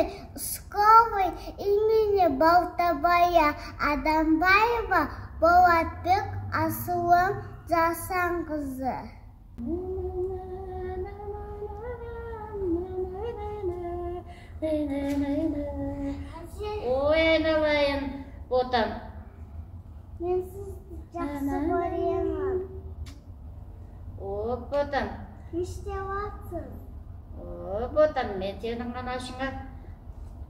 начальной школы имени Балтабая Адамбаева Болатбек Асылым Жасанқызы. Ой, айналайын, ботам. Мен сізді жақсы көремін. О, ботам. Не істеп жатсыз? О, ботам, мен сенің анашыңа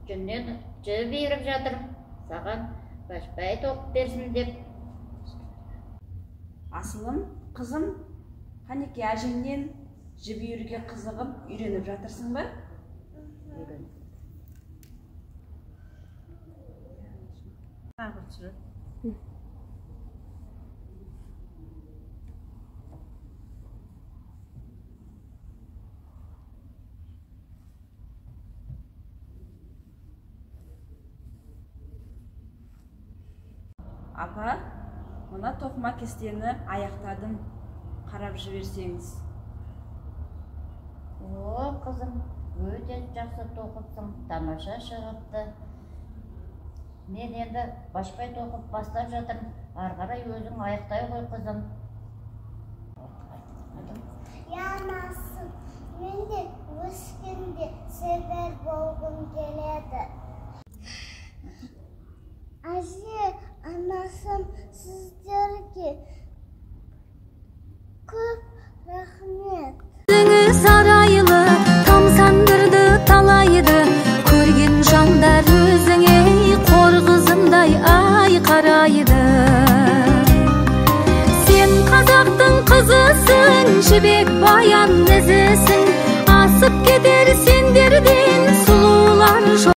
жүннен жіп иіріп жатырмын. Саған башпай тоқып берсін деп. Асылым, қызым, қанеки әжеңнен жіп иіруге қызығып үйреніп жатырсың ба? Үйрен. Тағы түсір. Апа, мына тоқыма кестені аяқтадым, қарап жіберсеңіз. О, қызым, өте жақсы тоқыпсың, тамаша шығыпты. Мен енді башпай тоқып бастап жатырмын, ары қарай өзің аяқтай ғой, қызым. Я анасым, мен де өскенде шебер болғым келеді. Әже, анасым, сіздерге көп рахмет. Өзіңіз арайлы, тамсандырды талайды, көрген жандар өзіңе қор қызындай ай қарайды. Сен қазақтың қызысың, жібек баян ізісің.